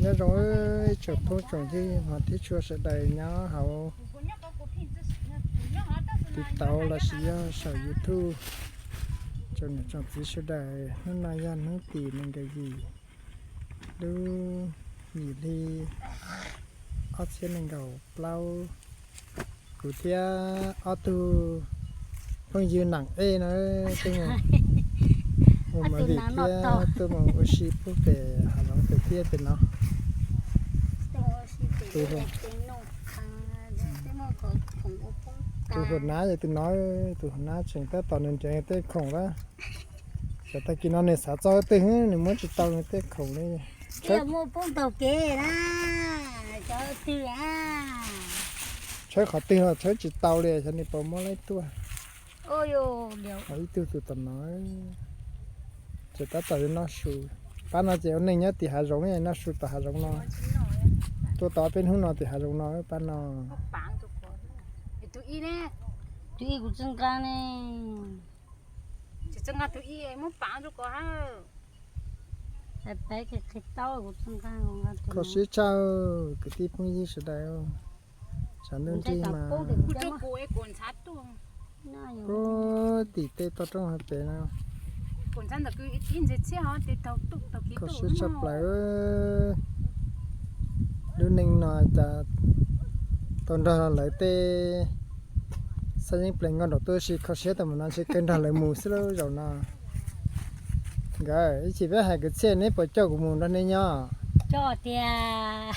Nyob zoo ib tsoom phooj tsoom ywg hmov thiab tshua sawv daws nyob hauv TikTok lossis yog saum YouTube. Tsoom niam tsoom txiv sawv daws, hnub no yog hnub tim nees nkaum yim lub yim hli ob txhiab nees nkaum plaub. Kuv thiab ob tug phooj ywg nam ej no tuaj mus, mus mus vim thiab tuaj mus ua si pub pem hav zoov pem tiaj pem no. Tus hauv nab yog tus no, tus hauv nab tseem tab tom nws nrheev tej khoom lawm. Xyov tag kis no nws xav txog twg nws muab tsis tau nws tej khoom li. Tshawb qhov twg los tshawb tsis tau li, xyov nws puas muab laib tuaj. Ho ib tug tus tom no, ces tab tom yuav noj su. Pab no ces ua neej nyob tim hav zoov, noj su tom hav zoov no. Tuaj tau peb hnub no tim hav zoov no pab no. Tus ib kuv tsis nqa ne. Kho siab tshaj kwv tij phooj ywg sawv daws. Tshav ntuj nrig mas kuj tim tej toj roob hauv pes no. Kho siab tshaj plaws. Lub neej no cas tau nrog lawv tej xab yeeb plees nkauj nraug tuaj si kho siab tau mus no ntshe kawg nrog lawv mus xwb lub zaum no. Nkawd ib chim peb hais kwv txhiaj neb puas coj kuv mus nrog nej nyob? Coj tiag.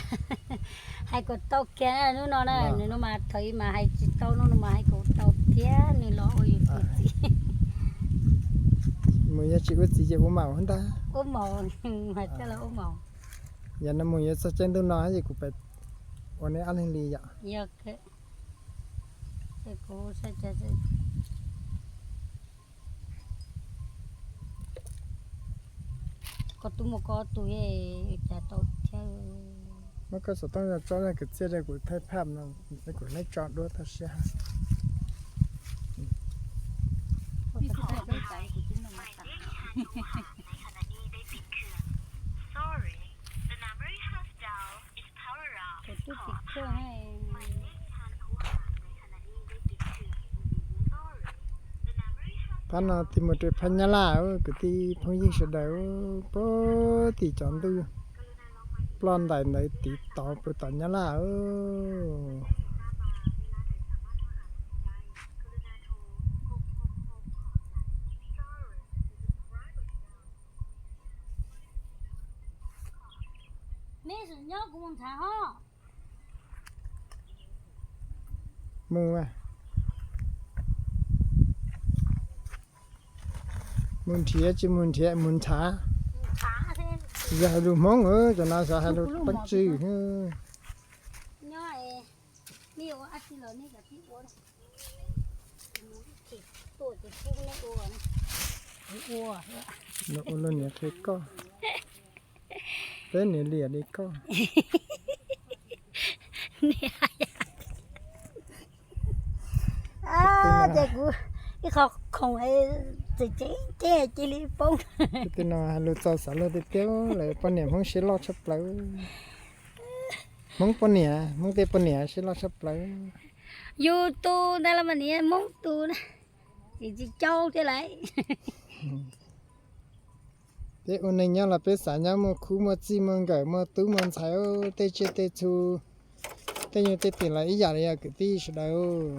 Hais kom tau kiag hnub no na, nws no mas thaum ub mas hais tsis tau, hnub no mas hais kom tau thiab nws los ua yus tus txiv. Mus yog tsis ua txiv ces ua maum ntag. Ua maum, hais tias los ua maum. Yog no mus yuav txog caij ntuj no ces kuv pem ua neb ob leeg li yom. Yog, kuv koj tub mus koj tus cas tau thiab. Muab koj xov tooj tso tso kwv txhiaj rau kuv thaij phaj no, kuv neb tso duab tau siab. Phab no tig mus rau phab Nyab Laj, kwv tij phooj ywg sawv daws, puag tim cov ntuj ploj ntais ntawd tiv tod puag tom Nyab Laj. Neb sim nyob kuv mus ntshav ho. Mus, mus nrhiav tsis mus nrhiav mus ntshav. Yog hais lus Hmoob, cov no xyov hais lus pab tswj. Ua luaj niam qhia koj, peb niam liam li koj. Ces kuv ib qho khoom tseem ceeb ceeb cia li poob. Tej no hais lus txaus xav luag tiag tiag, lawv poj niam Hmoob siab loj tshaj plaws. Hmoob poj niam, Hmoob tej poj niam siab loj tshaj plaws. Yus tus ntawd los mas niam Hmoob tus na, tsis tsis caub thiab lauj. Peb ua neeg nyob los peb xav nyob muaj khub muaj txij muaj nkawm muaj tub muaj ntxhais, tej tsiaj tej txhu, tej nyuj tej twm los ib yam li yog kwv tij sawv daws.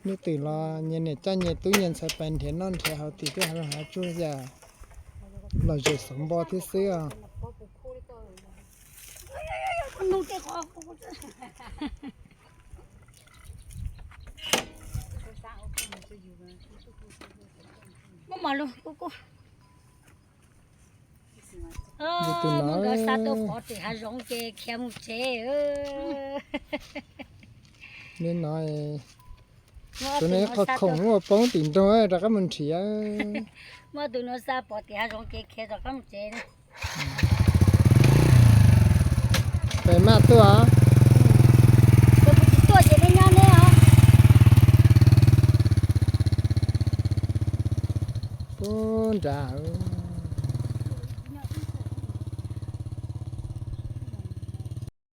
Nyuj twm los nyias niam coj nyias tub nyias ntxhais pais nrhiav noj nrhiav haus tim tej hav zoov hav tsuag yam lom zem xov npo thiab xwb os. Muab mov los kuv kuv. Tus no nkawd xa tuaj pov tim hav zoov ces khiav mus tsev. Li no, tus no qhov khoom ua poob tim nroog rov qab mus nrhiav. Muab tus no xa pov tim hav zoov ces khiav rov qab mus tsev. Pem maj tuaj. Kuv tsis tuaj ces nej nyob neb os. Ub nrad.